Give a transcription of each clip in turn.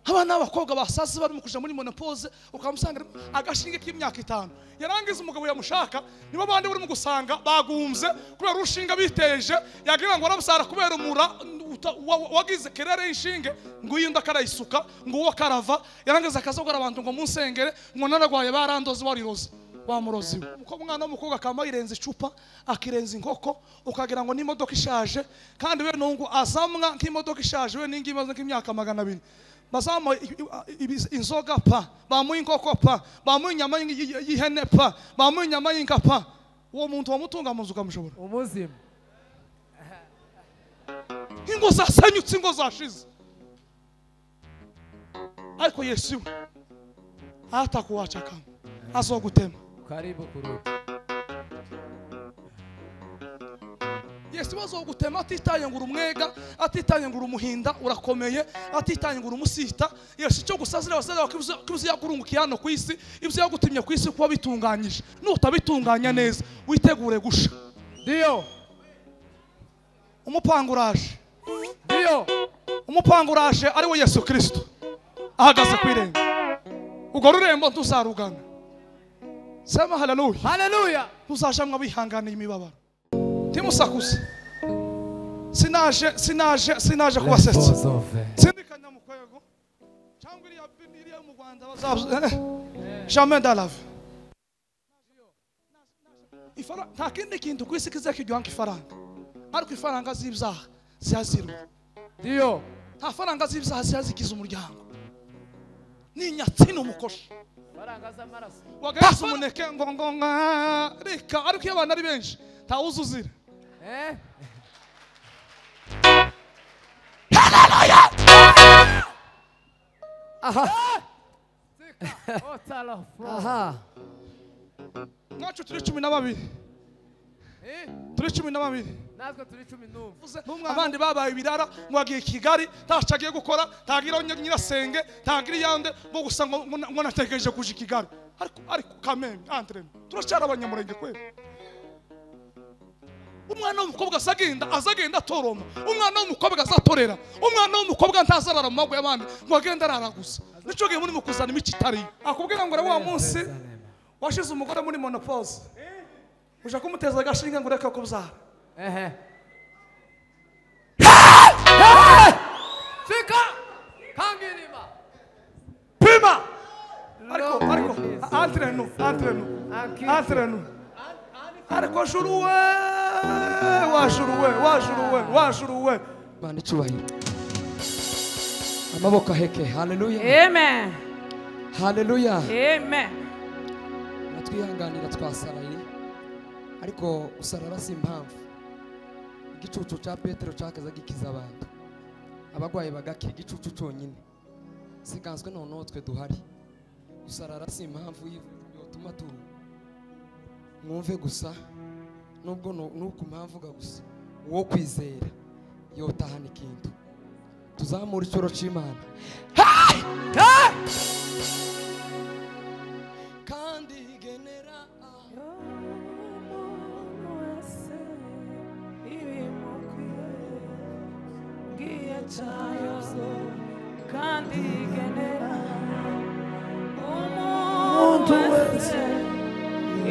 Abana b'abakobwa basaze bari mu kuja muri menopause ukamusanga agashinge k'imyaka 5 yarangiza umugabo yamushaka nibo bandi buri mu gusanga bagumze kubera urushinga biteje yagira ngo arabusara kubera umura wagize kerere inshinge ngo yinda karayisuka ngo uwo karava yarangiza akazogara abantu ngo munsengere ngo naragwaye barandoze wariroze wamurozi uko umwana w'umukobwa akama irenze icupa akirenza inkoko ukagira ngo n'imodoka ishaje kandi we nungu azamwa nk'imodoka ishaje we ningi imaze nk'imyaka 200 bazamu inzoga pa bamu inkoko pa bamu inyama y'ihene pa bamu inyama y'inka pa uwo muntu wamutunga mu nzu ukamushobora umuzima ingo zasenyutse ingo zashize ariko Yesu hatakuacha kama azogutema karibu kuruta Yesu azogutema atitaye ngo urumwega atitaye ngo urumuhinda urakomeye atitaye ngo urumusita Yesu cyo gusazira basazira kibuze yakurungukiye hano ku isi ibyo yagutimye ku isi kuba bitunganyije nutabitunganya neza witegure gusha ndio umupanguraje ndio umupanguraje ari we Yesu Kristo ahagaze ku irembo ugo rurembo ntuzarugana sema haleluya haleluya tuzajamwa bihanganiye imibabaro timusakuze sinaje kubasetsa sindikanya mu kwego cyangwa iriya iriya mu Rwanda bazavuze jamais dans la vie ifara nta kindi kintu ku isi kizakiryoha nk'ifaranga ariko ifaranga z'ibyaha ziyazirwa ndio nta faranga z'ibyaha ziyazikiza umuryango ni nyatsina umukosha faranga z'amaraso wagasa umuneke ngo ngo reka ariko iyo abantu ari benshi ntawuzuzira Haleluya aha aha mwacu turi 12 turi 12 natwe turi 11 abandi babaye ibirara ngo agiye Kigali ntacagiye gukora tagira nyirasenge tagira yande ngo gusa ngo natekereje kuja i Kigali ariko kameme entre turacyari abanyamurenge kweli umwana w'umukobwa azagenda atoroma umwana w'umukobwa azatorera umwana w'umukobwa ntazarara mu mago y'abandi ngo agende arara gusa nico gihe muri mu kuzana imico itari akubwira ngo wa munsi washize umugore muri menopause uja kumuteza agashinga ngo ureke kubyara ehe fika kangirima pima ariko entre nous ariko juruwe wajuruwe Imana icubahiro amaboko aheke haleluya amen haleluya amen natwihanganira twasaraye ariko usarara si impamvu igicucu cya Petero cakaza gikiza abantu abagwaye bagakira igicucu cyonyine siganzwe noneho twe duhari usarara si impamvu yotuma tu mwumve gusa nubwo nuko mpamvuga gusa uwo kwizera yotahana ikintu tuzamura icyoro c'Imana kandi genera kandi genera umuntu wese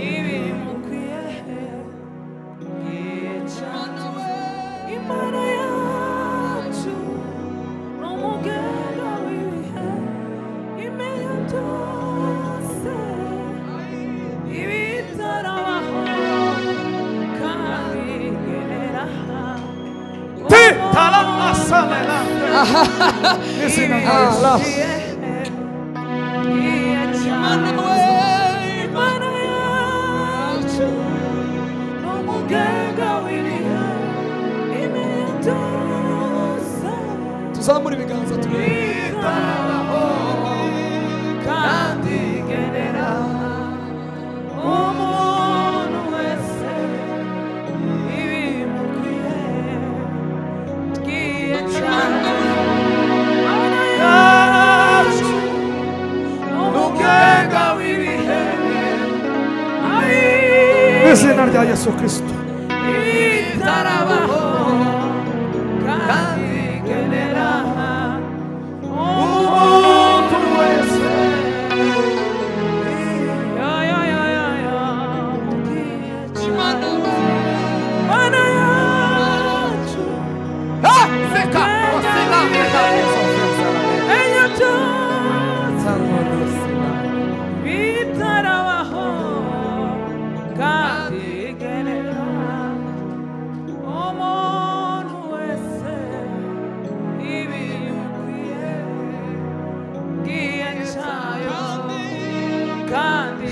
ibimukwiye Imana yacu n'umugenga w'ibihe imenya byose ibitarabaho kandi genera titala asamela Imana yacu n'umugenga w'ibihe imenya byose tuzamura ibiganza itarabaho kandi genera umuntu wese ibimukwiye bwiye cyane Imana yacu n'umugenga w'ibihe izina rya Yesu Kristo itarabaho kandi genera umuntu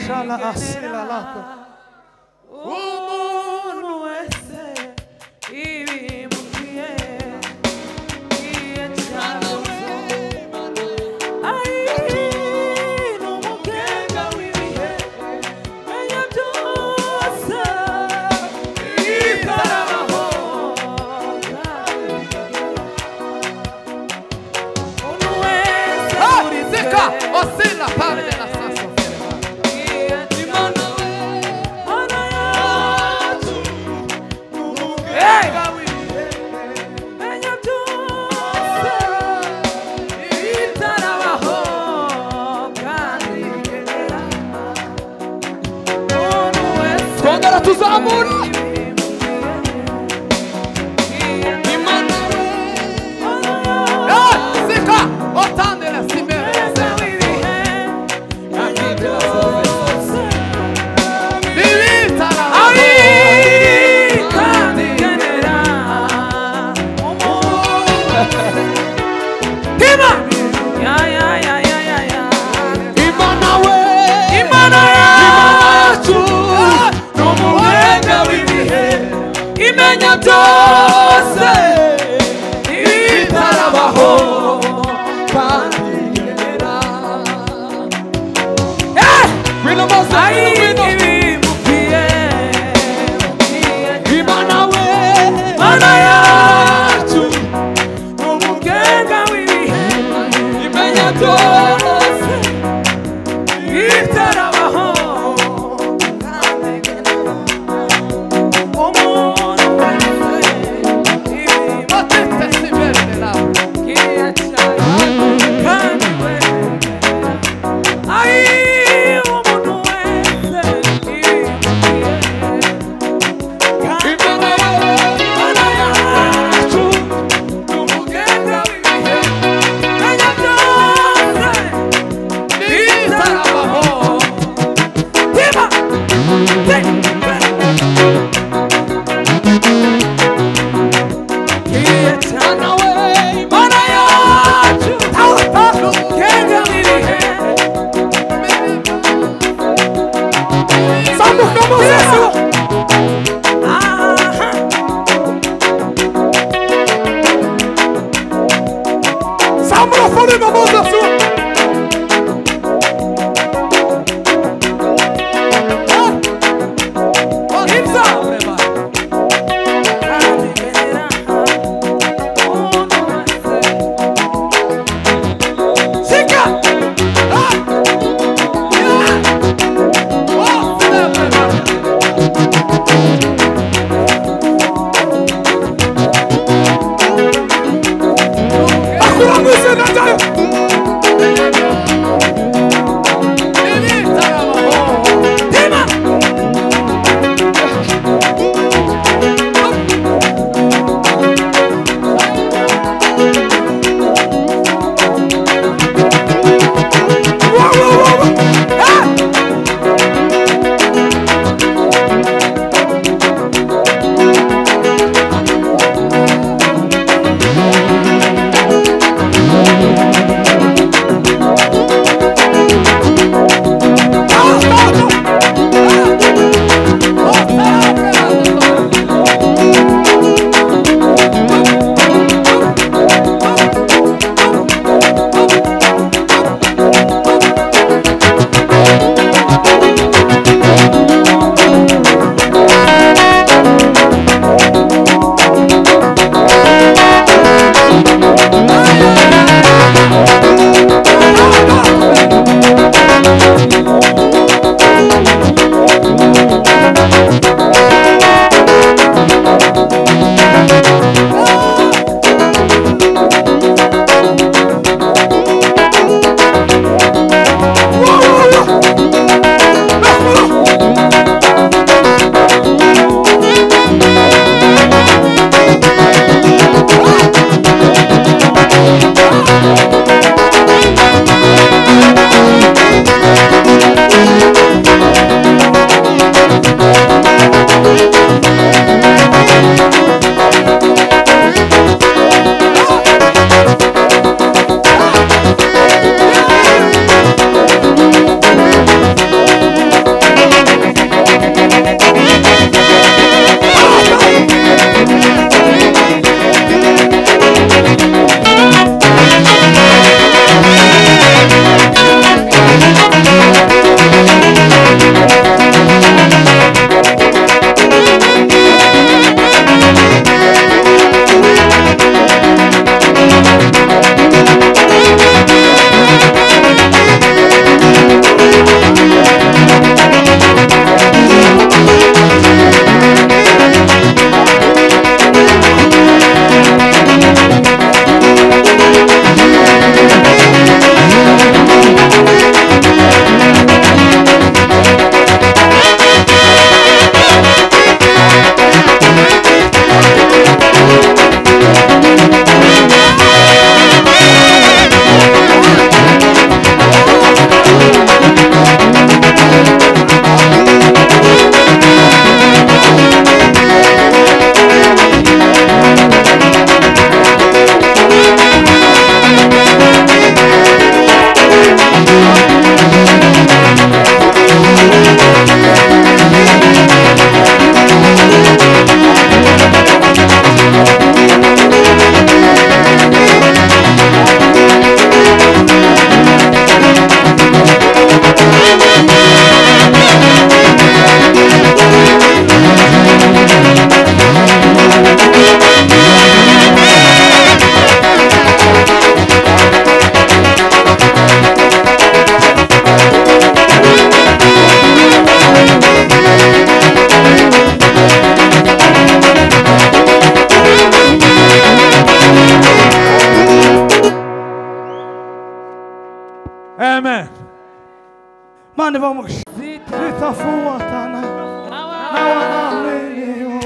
Shala asila lako. Umuntu wese ibimukwiye iye cyawe. Ai, n'umugenga w'ibihe, menya byose bitarabaho. Umuntu wese muri twe Zika, osila pare de la saso. Imana yacu, menya byose bitarabaho, kandi bigenera. Umuntu wese Twongera tuzamura. Imana Zika, otande la simere. Imana we, Imana yacu, ni umugenga w'ibihe, imenya byose bitarabaho, kandi igenera. Ngwino Mose, ngwino, ngwino. Imana we, Imana yacu, ni umugenga w'ibihe, imenya byose Bitarabaho, umuntu wese Otete simere de la. Imana we, Imana yacu, ni umugenga w'ibihe, Bitarabaho. Imana we, Imana yacu, Zambuka Moses. Zamura fulima Moses. Akura mu izina ryayo. Amen. Mana ibahe. Zitafuatana na waaminio.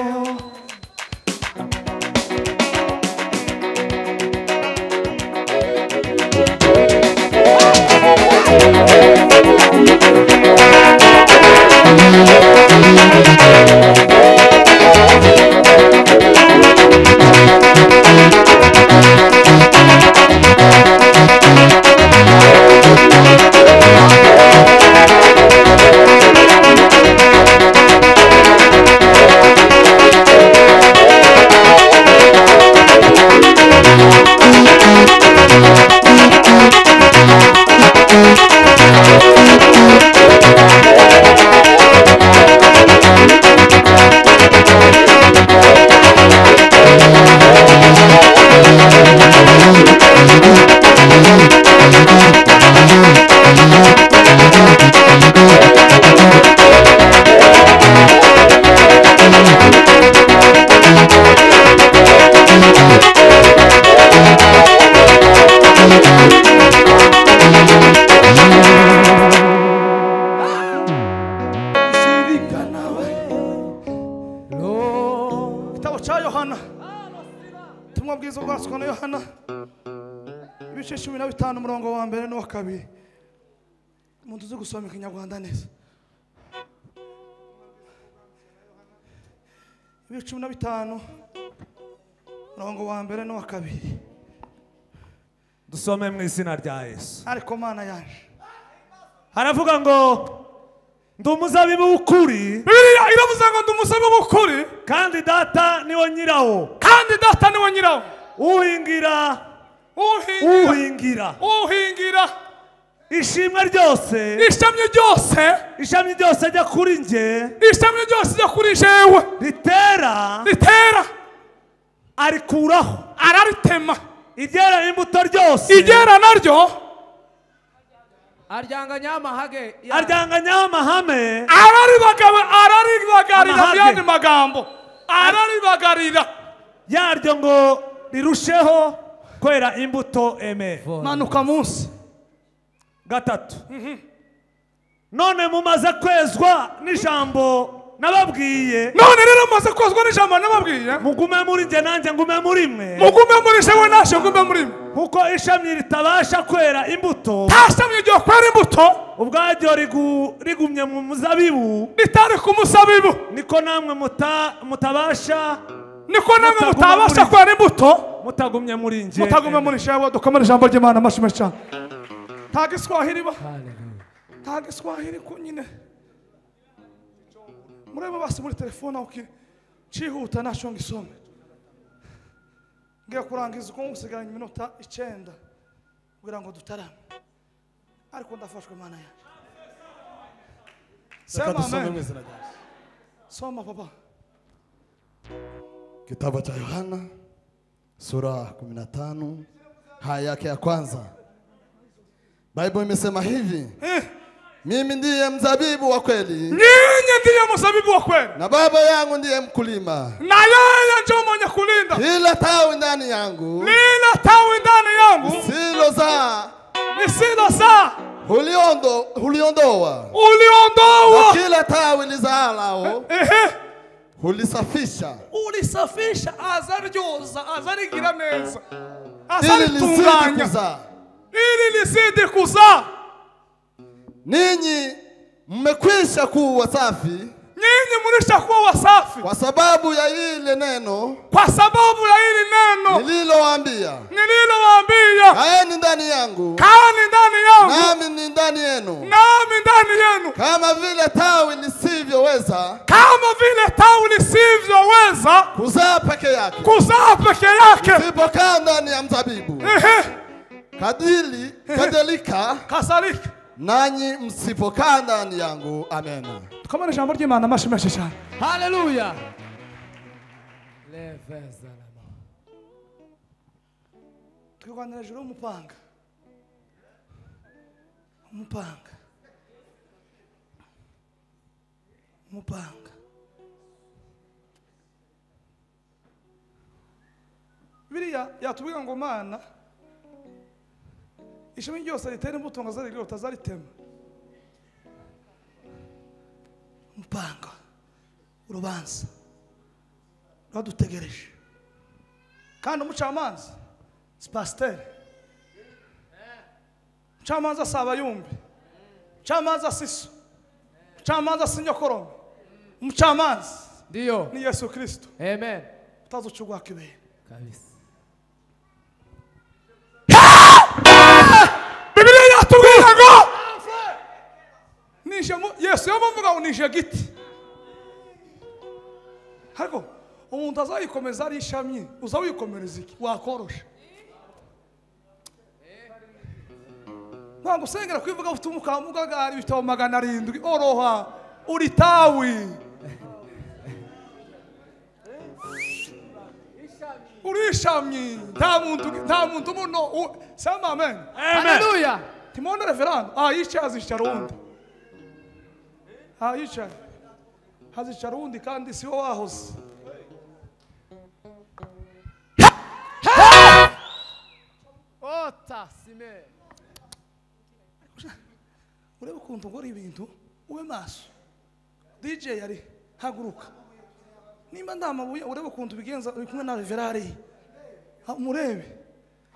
Umuntu uzi gusoma ikinyarwanda neza. Ibice 15 murongo wa mbere n'uwa kabiri. Dusome mu izina rya Yesu. Ariko Mana yaje. Haravuga ngo ndi umuzabibu w'ukuri. Bibiliya iravuze ngo ndi umuzabibu w'ukuri kandi data niwe nyirawo. Kandi data niwe nyirawo. Uhingira uhingira uhingira ishimwe ryose ishami ryose ishami ryose ajya kuri nje ishami ryose ajya kuri jewe ritera ritera arikuraho araritema iryera imbuto ryose iryera naryo aryanganya amahame araribagarira byandi magambo araribagarira yaryo ngo rirusheho kwera imbuto. Amen. Manuka munsi gatatu. None mumaze kwezwa n'ijambo nababwiye. None rero mumaze kwezwa n'ijambo nababwiye. Mugume muri nje nanjye ngume muri mwe. Mugume muri jewe nanjye ngume muri mwe. Kuko ishami ritabasha kwera imbuto. Nta shami ryo kwera imbuto. Ubwaryo rigumye mu muzabibu. Ritari ku muzabibu. Niko namwe mutabasha. Niko namwe mutabasha kwera imbuto. Mutagumye muri nje. Mutagumye muri jewe. Dukomere ijambo ry'Imana amashyi cyane. Nta giswahili ba. Nta giswahili ko nyine. Murebe basi muri telefone aho cihuta nasho ngisome. Ngiye kurangiza uko ngusigaranye iminota 9 kugira ngo dutarame. Ariko ndafashwe Mana yaje. Sema amen. Soma papa. Kitabu cha Yohana sura 15 haya yake ya kwanza. Bible imesema hivi. Mimi ndiye mzabibu wa kweli. Nyinyi ndiye mzabibu wa kweli. Na baba yangu ndiye mkulima. Na yeye ndiye mwenye kulinda. Kila tawi ndani yangu. Lila tawi ndani yangu. Lisilozaa. Lisilozaa. Huliondoa. Uliondoa. Na kila tawi lizaalao. Hulisafisha. Ulisafisha azaryoza azarigira neza. Azaritunganya. Ili lizidi kuzaa. Ninyi mmekwisha kuwa safi. Ninyi mlishakuwa wasafi. Kwa sababu ya ile neno. Kwa sababu ya ile neno. Nililowaambia. Nililowaambia. Kaeni ndani yangu. Kaeni ndani yangu. Nami ni ndani yenu. Nami ndani yenu. Kama vile tawi lisivyoweza. Kama vile tawi lisivyoweza kuzaa peke yake. Kuzaa peke yake. Lisipokaa ndani ya mzabibu. Kadhalika. Kadhalika. Nanyi msipokaa ndani yangu. Amen. Tukamane ijambo ry'Imana amashyi menshi cyane. Haleluya. Twirwanira hejuru y'umupanga. Umupanga. Umupanga. Biriya yatubwira ngo Mana Ishami ryose ritera imbuto ngo azarigire utazaritema. Umupanga urubanza rwadutegereje. Kandi umucamanza si pasiteri. Umucamanza si abayumbi. Umucamanza si so. Umucamanza si nyokorome. Umucamanza Ndio. ni Yesu Kristo. Amen. Utazucugwa kibere. Kabisa. Bibiliya yatubwira ngo nije Yesu yamuvuga ngo nije giti. Ariko umuntu azayikomeza ari ishami, uza wikomereza iki? Wakorosha. Ntabwo usengera kwivuga ufite umukamugagari ibitabo 700 oroha uri tawi. Urishamye nta muntu muno. Sema amen. Haleluya. Timona reverando. Yicaye azicara undi. Yicaye hazicara undi kandi si wo wahoze. Ota sime. Urebe ukuntu ngora ibintu ube maso. DJ yari haguruka. Nimba ndamabuye urebe ukuntu bigenza uri kumwe na reverari. Murebe.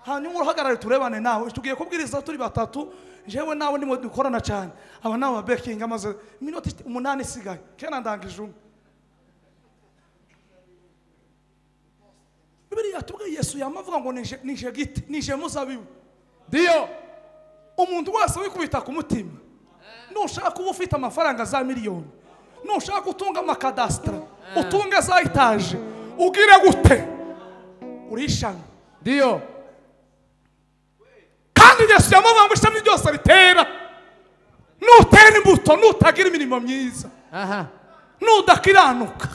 Hanyuma uhagarare turebane nawe. Tugiye kubwiriza turi batatu. Jewe nawe ndimo dukorana cyane. Aba nawe ba backing amaze minota 8 isigaye. Kena ndangije umwe. Bibiliya tubwiye Yesu yamavuga ngo nije giti, nije muzabibu. Ndio. Umuntu wese wikubita ku mutima. Nushaka kuba ufite amafaranga za miliyoni. Nushaka utunga amakadastra, utunga za etaje, ugire gute? Urishana. Ndio. Kandi Yesu yamavuga ngo ishami ryose ritera. Nutera imbuto, nutagira imirimo myiza. Aha. Nudakiranuka.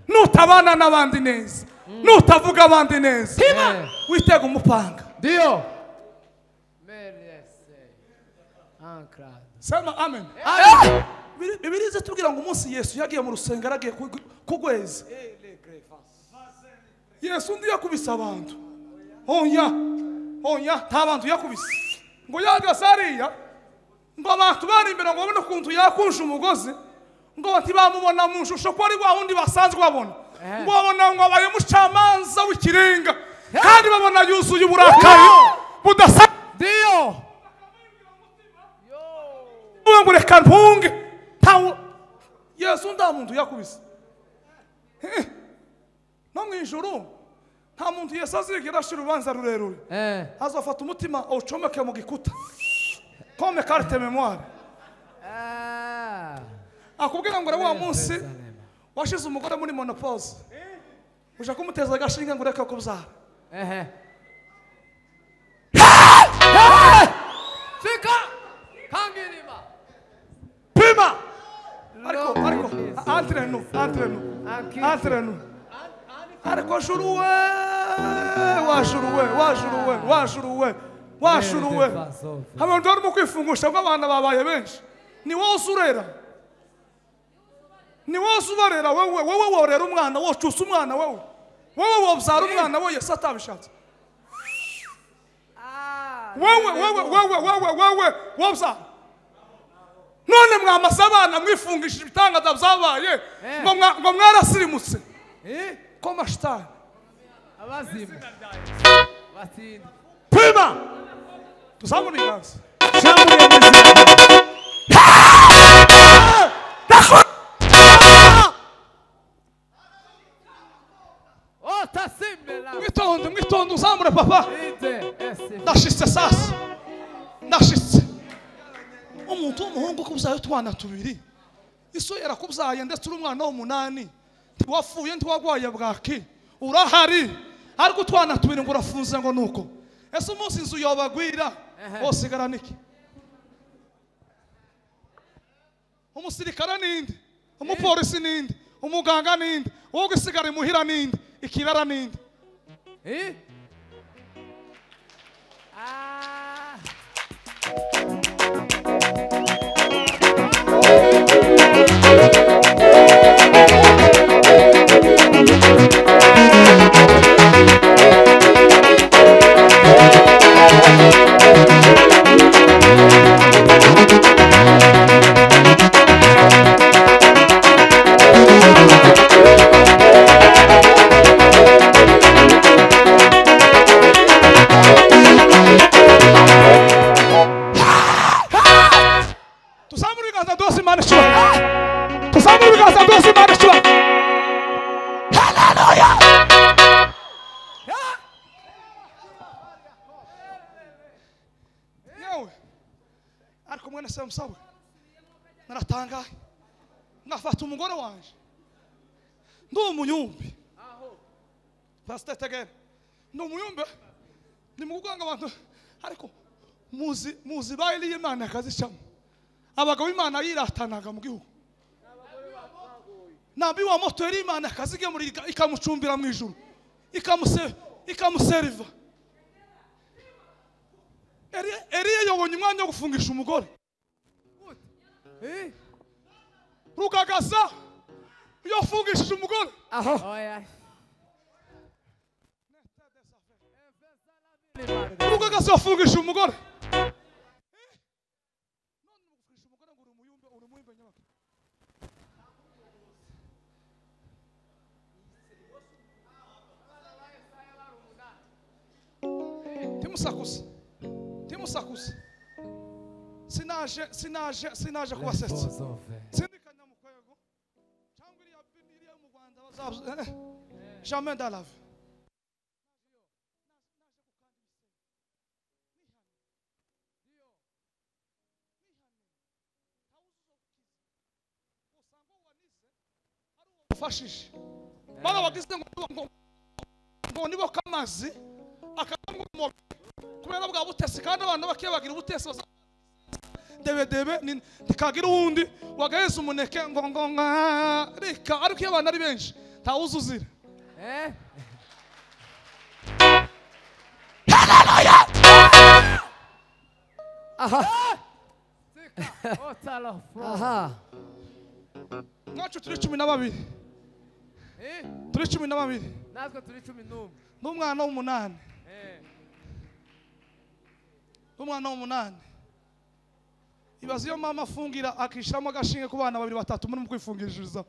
Nutabana n'abandi neza. Nutavuga abandi neza. Witega umupanga. Ndio. Sema amen. Bibiliya itubwira ngo umunsi Yesu yagiye mu rusengero agiye kugweza. Yesu ndi yakubise abantu. Oya. Oya, nta bantu yakubise. Ngo yagase hariya, ngo abantu bari imbere ngo babone ukuntu yakunje umugozi, ngo ntibamubona mu shusho ko ari wa wundi basanzwe babona. Ngo babona ngo abaye umucamanza w'ikirenga. Kandi babona yuzuye uburakari budasa. Ndio. Ngo reka mpunge. Ntawe Yesu nta muntu yakubise. No mu ijuru nta muntu Yesu azigera ashira urubanza rurerure. Azafata umutima awucomeke mu gikuta. Comme carte mémoire. Akubwira ngo wa munsi washize umugore muri monopause. Uja kumuteza agashinga ngo ureke kubyara. Fika. Kangirima. Pima. Ariko entre nous. Entre nous. Ariko juru we, wajuru we. Abantu barimo kwifungusha ngo abana babaye benshi. Ni wowe usurera. Ni wowe usubarera wewe worera umwana, wocusa umwana wewe. Wewe wobyara umwana we Yesu atabishatse. Wewe wobyara. None mwamasa abana mwifungishije ibitangaza byabaye ngo mwarasirimutse. Koma shitani. Abazimu. Batindi. Pima. Tuzamure ibiganza. Mwitonde, mwitonde uzamure papa. Ndashitse sasa. Ndashitse. Umuntu w'umuhungu kubyaye utwana tubiri. Iso yarakubyaye ndetse uri umwana w'umunani. Ntiwapfuye ntiwagwaye bwaki. Urahari. Ariko utwana tubiri ngo urafunze ngo nuko. Ese umunsi inzu yobagwira wosigara niki? Umusirikare ninde? Umupolisi ninde? Umuganga ninde? Wowe usigara imuhira ninde? Ikirara ninde? Imana icyubahiro. Tuzamure ibiganza duheze Imana icyubahiro. Haleluya. Yewe ariko mwene se musawe naratangaye, ngafata umugore wanje ndi umuyumbi. Pastor Tegere ndi umuyumbi, ni mu kuganga abantu, ariko muzi bayili y'Imana akazicamo. Abagabo Imana yiratanaga mu gihugu, nambi wa moto yari Imana akazigemurira ikamucumbira mu ijuru, ikamuseriva. Eliya yabonye umwanya wo gufungisha umugore. Rugagaza iyo afungishije umugore. Rugagaza afungishije umugore. None gufungisha umugore ngo uri umuyumbe nyabaki. Timusakusa. Sinaje kubasetsa. Sindikanya mu kwego cyangwa iriya mu Rwanda bazabuze. Jamais dans la vie. Ufashije bana bagize ngo nibo kamazi akangwa kubera bwa butesi, kandi abantu bakiye bagira ubutesi debe ntikagira uwundi wagaheza umuneke ngo reka, ariko iyo abantu ari benshi ntawuzuzira. Haleluya. Aha. Mwacu turi 12. Turi 12. Natwe turi 11. N'umwana w'umunani. N'umwana w'umunani. Ibaze iyo mama afungira akishiramo agashinge ku bana babiri batatu muri kwifungishiriza.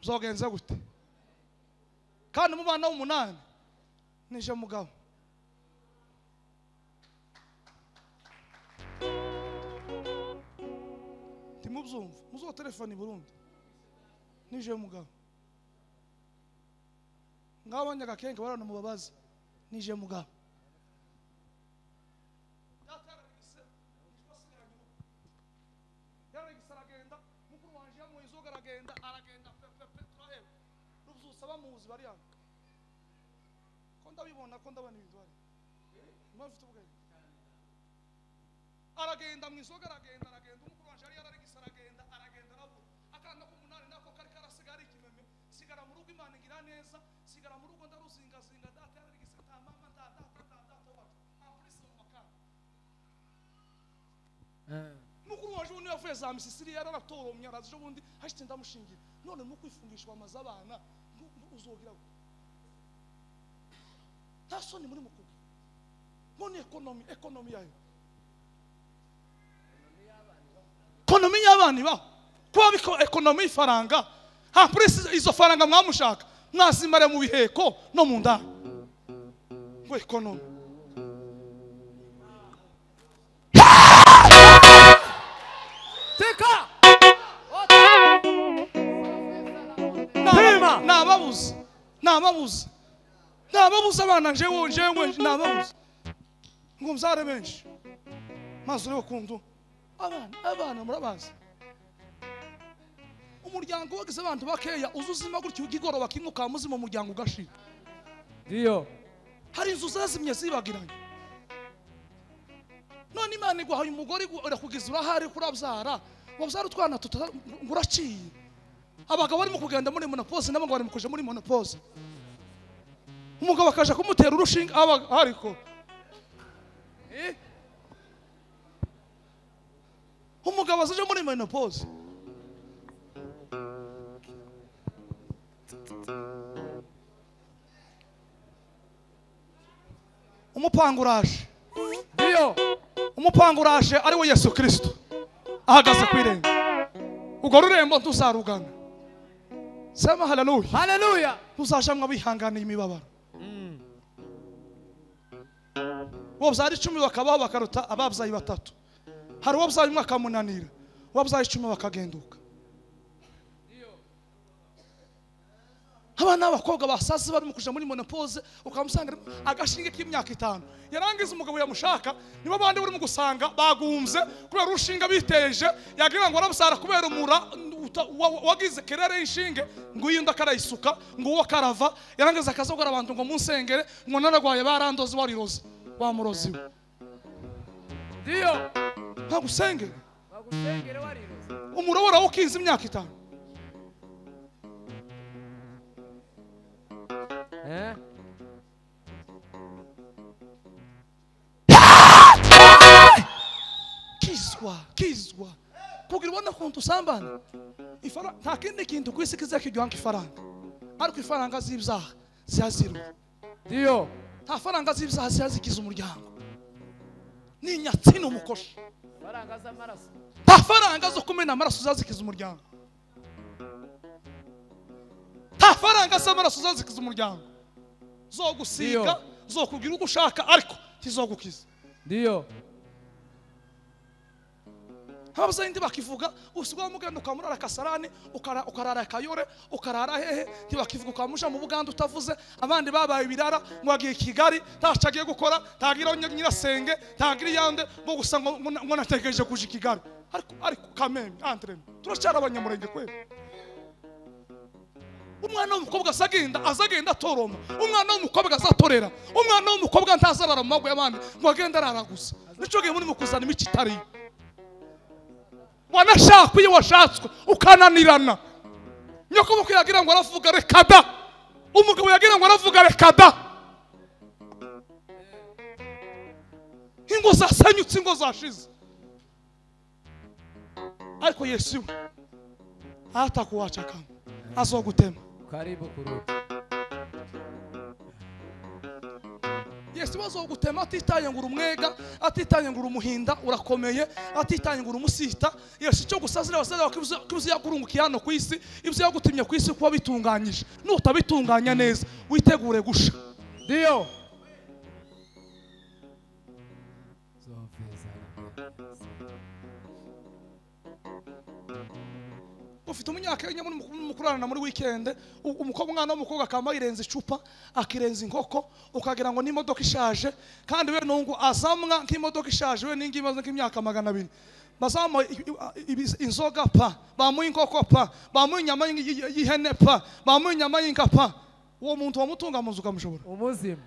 Uzogenza gute? Kandi mu bana w'umunani nije mugabo. Timubyumva, muzo telefone Burundi. Nije mugabo. Ngabanya gakenke barana mubabaza. Nije mugabo. Aragenda turaheba. Rubyutsa bamuzi bari hano. Ko ndabibona, ko ndabona ibintu bari. Impamvu ubwenge. Aragenda mu isoga, aragenda umukuru wanje yari yararigisa, aragenda arabura. Akana k'umunani nako kari karasigara ikimeme. Sigara mu rugo Imana igira neza, sigara mu rugo ndaruzingazinga data yararigise nta mama nta data nta data wacu. Ampulisi mu makara. Mukuru wanje ubu niwe yavuye za Misisiri yararatoromye araza ejo bundi hashitse ndamushingira. None mu kwifungishwa amaze abana uzogira gute? Nta soni muri mukuge. None ekonomi yayo. Ekonomi y'abana ibaho. Kuba biko ekonomi y'ifaranga. Ha purisi izo faranga mwamushaka mwazimare mu biheko no mu nda. Ngo ekonomi. Nababuze abana njewe nababuze ngo mzare benshi maze urebe kundu abana murabazi. Umuryango wagize abantu bakeya uzuzima gutyo ugigoroba kimwe ukamuzima umuryango ugashira. Ndiyo. Hari inzu zazimye zibagiranye. None Imana iguhaye umugore irakugiza urahari kurabyara wabyara utwana nguraciye. Abagabo barimo kugenda muri menopause nabo ngo bari kuja muri menopause. Umugabo akaja kumutera urushinga ariko umugabo azaje muri menopause. Umupanga uraje. Ndiyo. Umupanga uraje ari we Yesu Kristo. Ahagaze ku irembo. Urwo rurembo ntuzarugana. Sema haleluya. Haleluya. Ntuzajamwa bihanganiye imibabaro. Uwo byari 10 bakabaho bakaruta ababyaye batatu. Hari uwo byaye umwe akamunanira. Wabyaye 10 bakagenduka. Abana b'abakobwa basaze bari mu kuja muri menopause ukamusanga agashinge k'imyaka 5 yarangiza umugabo yamushaka nibo bandi buri mu gusanga bagumze kubera urushinga biteje yagira ngo arabusara kubera umura wagize kerere inshinge ngo yinda karayisuka ngo uwo karava yarangiza akazogora abantu ngo munsengere ngo naragwaye barandoze wariroze wamurozi Ndio ntagusengere bagusengere wariroze umurobora ukinze imyaka 5. Kizwa, kizwa. Kugira ubona kuntu usambana. Nta kindi kintu ku isi kizakiryoha nk'ifaranga. Ariko ifaranga z'ibyaha zihazirwa. Ndio. Nta faranga z'ibyaha zihazikiza umuryango. Ni inyatsi n'umukosha. Faranga z'amaraso. Nta faranga zo kumena amaraso zazikiza umuryango. Nta faranga z'amaraso zazikiza umuryango. Zogusiga, zokugira uko ushaka ariko tizogukiza. Ndio. Abazindi bakivuga usigwa mugenda ukamurara kasarani ukarara kayore ukarara hehe ntibakivuga ukamusha mu Buganda utavuze abandi babaye ibirara ngo agiye Kigali ntacagiye gukora tagira nyirasenge tagira yande ngo gusa ngo nategereje kuja Kigali ariko kameme entre turacara abanyamurenge kweli. Umwana w'umukobwa azagenda azagenda atoroma, umwana w'umukobwa azatorera, umwana w'umukobwa ntazarara mu mago y'abandi ngo agenda araragusa. Nico gihe muri mukuzana imico itari wanashakwa iyo washatswe ukananirana. Nyoko yagira ngo aravuga reka da, umugabo yagira ngo aravuga reka da. Ingo zasenyutse, ingo zashize, ariko Yesu atakuwacha kama azogutema. Karibu kurudi. Yesu azogutema atitaye ngo urumwega, atitaye ngo urumuhinda urakomeye, atitaye ngo urumusita. Yesu cyo gusazira abasazira bakibuze yakurungukiye hano ku isi, ibyo yagutimye ku isi kuba bitunganyije. Nutabitunganya neza witegure gusha. Ndio. Ufite umunyakenya muri mukurana muri weekend, umukobwa umwana w'umukobwa akama yirenza icupa akirenza inkoko ukagira ngo n'imodoka ishaje, kandi we nungu azamwa nk'imodoka ishaje we ningi imaze nk'imyaka 200. Bazamo inzoga pa, bamuha inkoko pa, bamuha inyama y'ihene pa, bamuha inyama y'inka pa. Uwo muntu wamutunga mu nzu ukamushobora umuzima.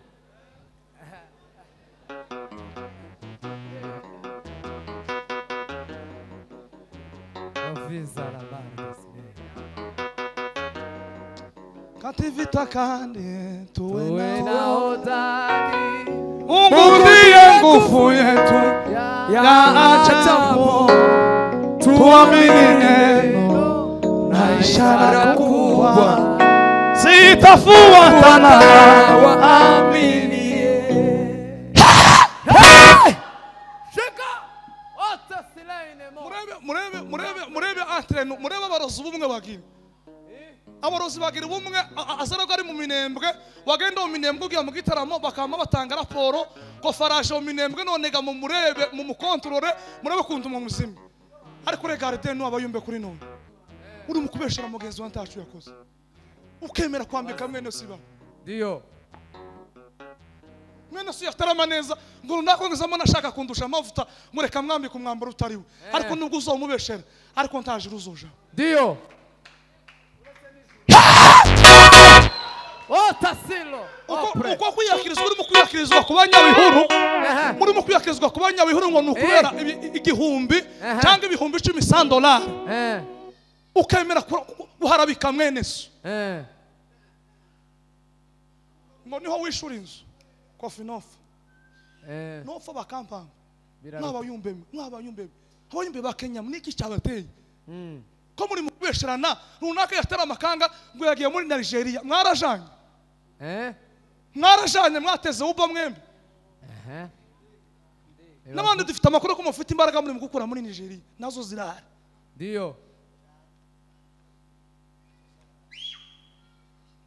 Kativita kandi tuwe na hodari, Mungu ndiye nguvu yetu ya ajabu, tuamini neno na ishara kubwa zitafuatana waamini. Murebe murebe murebe entre murebe abarozi ubumwe bagira. Abarozi bagira ubumwe azaraga ari mu minembwe, wagenda mu minembwe ugiye mu gitaramo bakama batanga raporo ko faraje mu minembwe none ga mu murebe mu mukontrole murebe kuntu mu muzima. Ariko regarde no abayumbe kuri none. Uri mu kubeshera mugenzi wa ntacu yakoze. Ukemera kwambika mwene siba. Ndio. Mwene si yatarama neza ngo runako ngizamo nashaka kundusha amavuta mureka mwambika umwambaro utariwe. Ariko nubwo uzomubeshera ariko ntaje uruzoja. Ndio. Otasilo. Uko kwiyakirizwa urimo kwiyakirizwa ku banyabihuru, murimo kwiyakirizwa ku banyabihuru ngo nukubera igihumbi cyangwa ibihumbi 10 $100. Ukemera guharabika mwene so. Ngo niho wishura inzu. Kofi nofa. Nofa bakampanga. N'abayumbe, n'abayumbe. Abayumbe ba Kenya niki cyabateye. Ko muri mubesherana runaka yatera amakanga ngo yagiye muri Nigeria mwarajanye. Mwarajanye mwateze uba mwembe. N'abandi dufite amakuru ko mufite imbaraga muri mugukura muri Nigeria nazo zirahari. Ndio.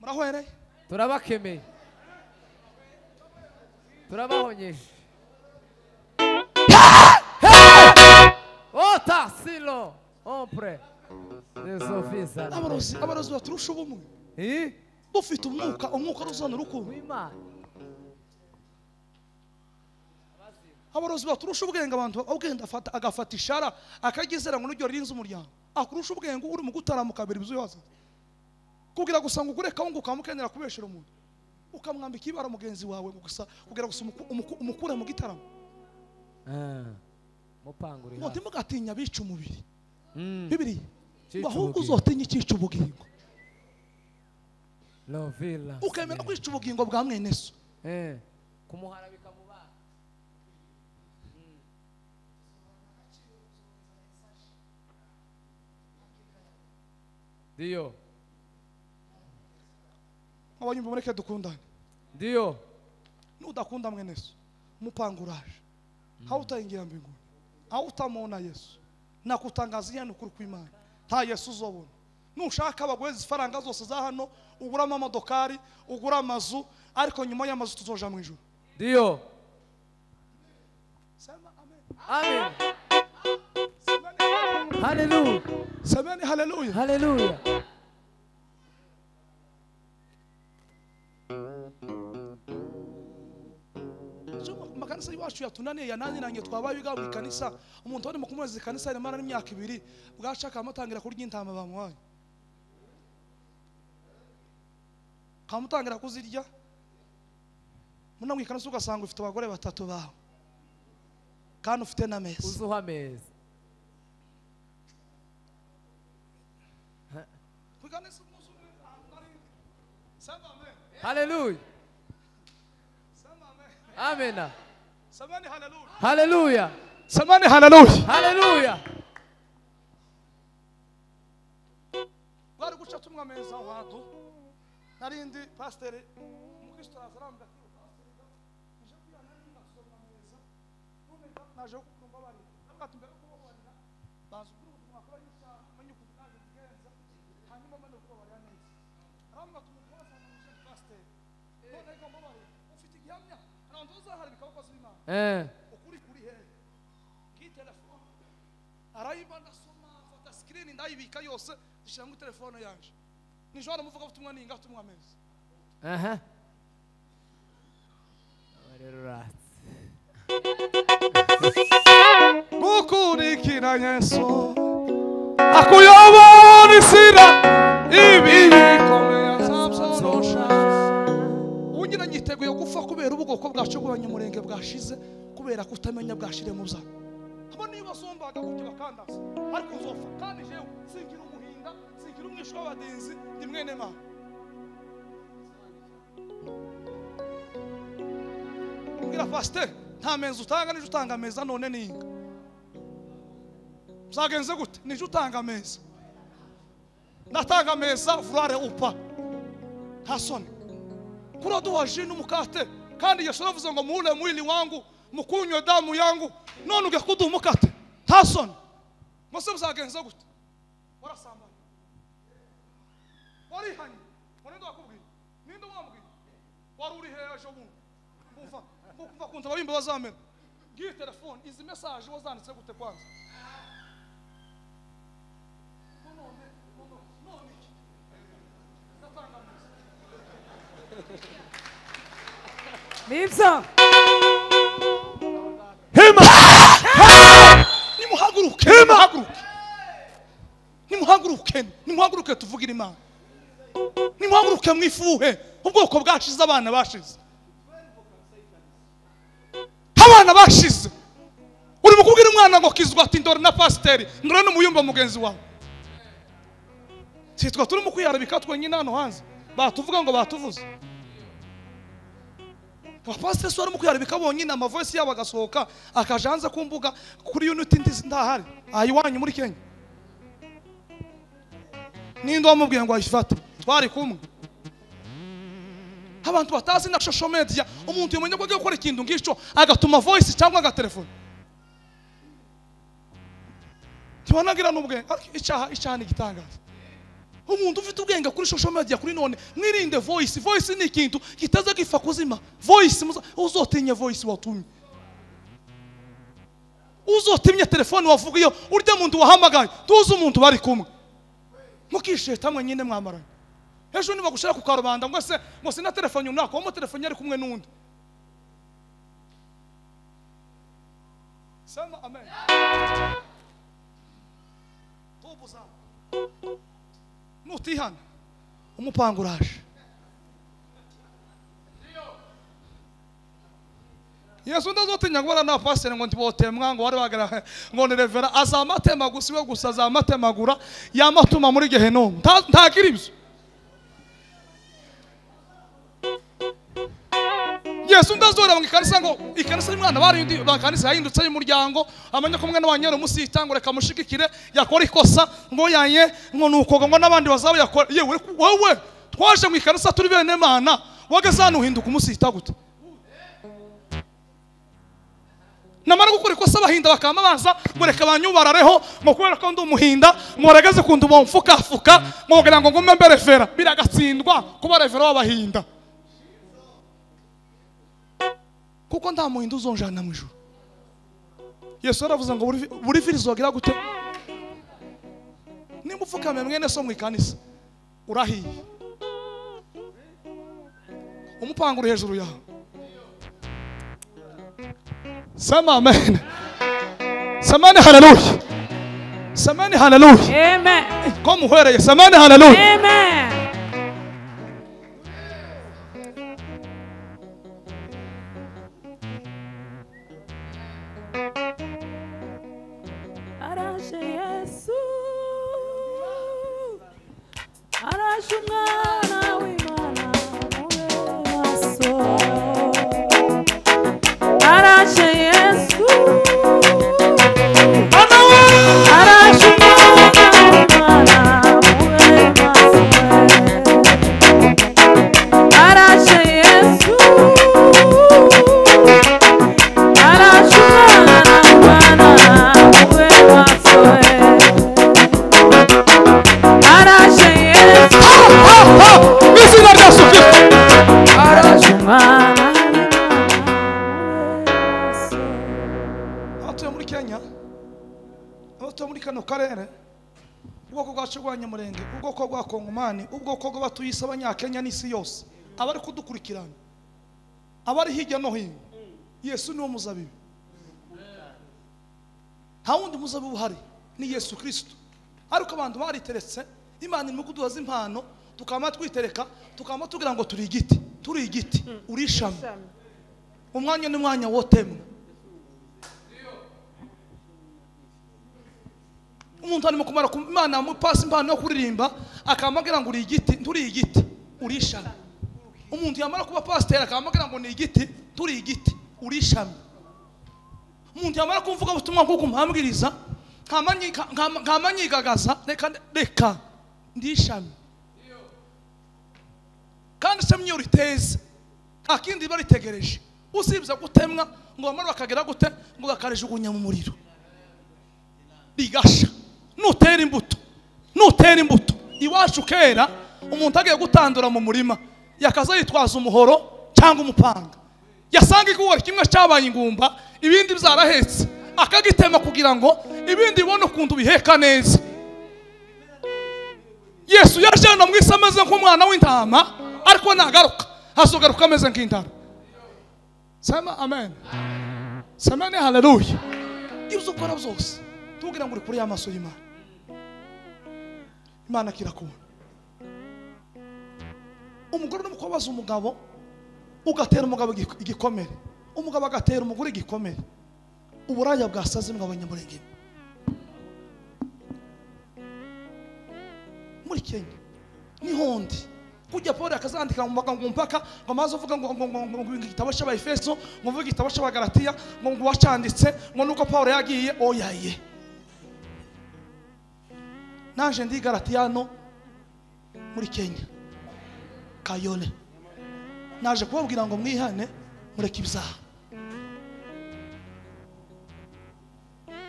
Murahwereye? Turabakemeye. Turabahonyeje. Otasilo. Ompre. Desofisa. Abarozi baturusha ubumwe. Dufite umwuka ruzana urukundo. Abarozi baturusha ubwenge abantu ubwenge afata agafata ishara akagizera ngo n'uryo rinze umuryango. Akurusha ubwenge uri mu gutaramuka kabiri bizo yaza. Kugira gusa ngo ugure kawungu kamukenera kubeshera umuntu. Ukamwambika ibara mugenzi wawe gusa kugira gusa umukure mu gitaramo. Mupanguri. Ngo ntimugatinya bica umubiri. Bibiri. Ahubwo uzotinya ikica ubugingo. Lovila. Ukemera kwica ubugingo bwa mwene so. Kumuharabika mu bana. Ndio. Abanyumva mureke dukundane. Ndio. Nudakunda mwene so, mupanguraje. Hautaingia mbinguni. Hautamwona Yesu. Na kutangazia nukuri kw'Imana. Nta Yesu uzobona. Nushaka bagweza ifaranga zose za hano, ugura amamodokari, ugura amazu, ariko nyuma y'amazu tuzoja mu ijuru. Ndio. Sema amen. Amen. Hallelujah. Semeni hallelujah. Hallelujah. Makanisa iwacu yatunaniye yananiranye twabaye biga mu kanisa umuntu wari mu kumwezi kanisa rimara n'imyaka ibiri bwashaka amutangira kurya intama bamuhaye kamutangira kuzirya muna mu kanisa ugasanga ufite abagore batatu bawe kandi ufite n'ameza uzuha ameza Hallelujah. Amen. Samani hallelujah. Hallelujah. Samani hallelujah. Hallelujah. Bari guca tumwa meza aho hantu narindi pastor umukristo azarambwa ati pastor nje kwiyana n'ingasoma meza none naje kukumva bari ati mbere kubabarira bazi ukuntu wakora y'icyaha menye ukuntu naje kugenza hanyuma mbone kubabarira neza arambwa ati umukozi n'uje pastor none ngomba bari ufite igihamya abantu uzaharibika abakozi b'Imana ukuri kuri he ki telefone arayiba ndasoma afata screen ndayibika yose ndishira muri telefone yanje nijoro muvuga ubutumwa ninga ubutumwa meza Gukurikira Yesu akuyobora inzira ibi bikomeye azabyorosha. Ugira nyiteguye gupfa kubera ubwoko bwacu bw'abanyamurenge bwashize kubera kutamenya bwashire mu bya. Abo niba bazombaga gutyo bakandaza ariko nzopfa kandi jewe singira umuhinda singira umwisho w'abadenzi ndi mwene Mana. Mbwira pasteur nta meza utanga nije utanga ameza none ninga. Byagenze gute nije utanga ameza. Natanga ameza vurare upa. Nta soni. Kuraduha ji n'umukate kandi Yesu aravuze ngo mule mwili wangu mukunywe damu yangu none uge kuduha umukate nta soni. Mose byagenze gute warasambanye warihanye ninde wakubwiye ninde wambwiye wari uri hehe ejo bundi kumva kuntu ababimba bazamera ngiyi telefone izi message wazanditse gute kwanza none iki ndatanga ameza. Nibyo. Hima. Nimuhaguruke. Nimuhaguruke. Nimuhaguruke. Nimuhaguruke tuvugire Imana. Nimuhaguruke mwifuhe ubwoko bwashize abana bashize. Abana bashize. Uri mukubwira umwana ngo kizwa ati ndore na pasiteri, ndore n'umuyumba mugenzi wawe. Sitwa turi mu kwiyarabika twenyine hano hanze. Batuvuga ngo batuvuze. Abapasiteri si barimo kwiyarabika bonyine amavoice yabo agasohoka akaja hanze ku mbuga kuri unity ndahari aha iwanyu muri Kenya. Ninde wamubwiye ngo ayifate? Twari kumwe. Abantu batazi na social media umuntu yamenye ko agiye gukora ikintu ngicyo agatuma voice cyangwa agatelefone. Ntibanagira n'ubwenge ariko icyaha ni igitangaza. Umuntu ufite ubwenge kuri social media kuri none mwirinde voice. Voice ni ikintu kitaza gifa kuzima. Voice uzotinye voice watumye. Uzotimye telefone wavuga iyo urya muntu wahamagaye tuzi umuntu bari kumwe mukisheta mwe nyine mwamaranye. Ejo niba gushira ku karubanda ngo se ngo sina telefone unako mo telefone yari kumwe n'undi. Sema amen. Tubuza nutihana umupanga uraje. Yesu ndazotinya ngo na pastor ngo ntibotemwa ngo wari bagara ngo ni revera azamatema gusiwe gusa azamatemagura yamatuma muri gehenomu ntagira ibyo. Yesu ndazora ngo ikanisa ngo ikanisa y'umwana bari bakanisa yahindutse y'umuryango amenya ko umwana wanyero musita ngo reka mushigikire yakora ikosa ngo yanye ngo nuko ngo nabandi bazabo yakora. Yewe wewe twaje mu ikanisa turi bene Mana wageze hano uhinduka umusita gute? Namara gukora ikosa bahinda bakama baza ngo reka banyubarareho ngo kubera ko ndi umuhinda ngo baragaze kundu bomfuka fuka ngo kugira ngo ngume mbere vera biragatsindwa kuba revera w'abahinda kuko nta muhinda uzonjana mu ijuru. Yesu aravuze ngo buri virizogira gute nimba upfukame mwene so mu ikanisa urahiye umupanga uri hejuru yawe. Sema amen. Semeni haleluya. Semeni haleluya. Amen. Ko muhereye semeni haleluya. Amen. Araje Yesu. Araje umwana w'Imana mube maso. Araje Yesu. Araje umwana w'Imana mube maso. Araje Yesu. Araje umwana w'Imana mube maso. Araje Yesu. Izina rya Yesu Kristo. Araje umwana. Abatuye muri Kenya, abatuye muri kano karere, ubwoko bwacu bw'Abanyamurenge, ubwoko bwa Kongomani, ubwoko bw'abatuye isi Abanyakenya n'isi yose, abari kudukurikirana, abari hirya no hino, Yesu niwo muzabibu. Nta wundi muzabibu uhari ni Yesu Kristo. Ariko abantu bariteretse, Imana irimo kuduhaza impano, tukama twitereka, tukama tugira ngo turi igiti, turi igiti, uri ishami. Umwanya n'umwanya wotemwa. Umuntu arimo kumara ku Imana mupasi impano yo kuririmba akamubwira ngo uri igiti, nturi igiti, uri ishami. Umuntu yamara kuba pasiteri akamubwira ngo ni igiti, turi igiti, uri ishami. Umuntu yamara kumvuga ubutumwa bwo kumuhambiriza nkamanyigagaza reka reka ndi ishami. Kandi ishami iyo riteze akindi baritegereje usibye gutemwa ngo bamara bakagera gute ngo bakarijugunya mu muriro rigasha. Nutera imbuto, nutera imbuto. Iwacu kera umuntu agiye gutandura mu murima yakaza yitwaza umuhoro cyangwa umupanga, yasanga ikigori kimwe cyabaye ingumba ibindi byarahetse akagitema kugira ngo ibindi bibone ukuntu biheka neza. Yesu yaje hano mu isi ameze nk'umwana w'intama, ariko nagaruka azogaruka ameze nk'intama. Sema amen. Sema ni haleluya. Ibyo ukora byose tugira ngo uri kuri y'amaso y'Imana. Imana kirakubona. Umugore n'umukobaza umugabo ugatera umugabo igikomere, umugabo agatera umugore igikomere. Uburaya bwasaze mu Abanyamurenge muri Kenya nihondi kujya Paul akazandika mu magambo mpaka ngo maze uvuga ngo ngo ngo igitabo cy'Abaefeso ngo mvuga igitabo cy'Abagalatiya ngo ngo wacanditse ngo nuko Paul yagiye oyaye. Naje ndi Galatiyano muri Kenya Kayole, naje kubabwira ngo mwihane mureke ibyaha.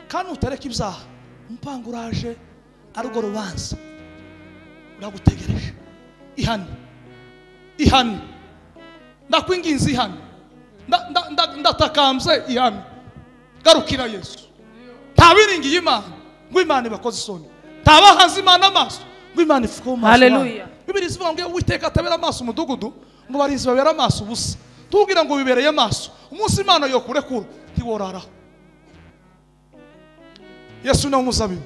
Kandi utareka ibyaha umupanga uraje arwo rubanza uragutegereje. Ihane, ihane, ndakwinginze ihane, ndatakambye ihane, garukira Yesu. Ntabiringiye Imana ngo Imana ibakoze isoni. Ntabahanze Imana amaso ngo Imana ifuke mu maso. Hallelujah. Bibiliya ivuga ngo Uwiteka atabera amaso umudugudu ngo barinzi babera amaso ubusa. Tubwira ngo bibereye amaso. Umunsi Imana yokurekura ntiworaraho. Yesu ni umuzabibu.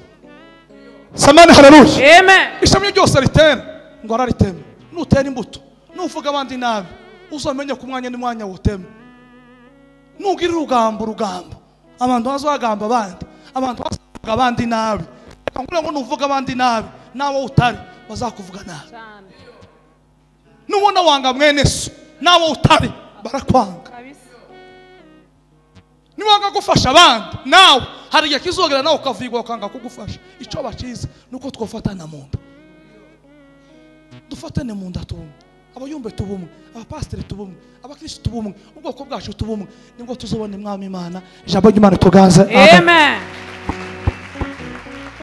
Samani haleluya. Amen. Ishami ryose ritera ngo araritema. Nutera imbuto, nuvuga abandi nabi, uzamenye ku mwanya n'umwanya wotema. Nugira urugambo rugambo, abantu bazagamba abandi, abantu bazavuga abandi nabi. Reka ngo nuvuga abandi nabi, nawe utari bazakuvuga nabi. Nubona wanga mwene so, nawe utari barakwanga. Niwanga gufasha abandi, nawe hari igihe kizogera nawe ukavigwa ukanga kugufasha. Icyo bakiza nuko twofatana mu nda. Dufatane mu nda tubumwe, abayumbe tubumwe, abapasiteri tubumwe, abakristo tubumwe, ubwoko bwacu tubumwe, nibwo tuzobona Imwami Imana. Ijambo ry'Imana tuganze. Amen.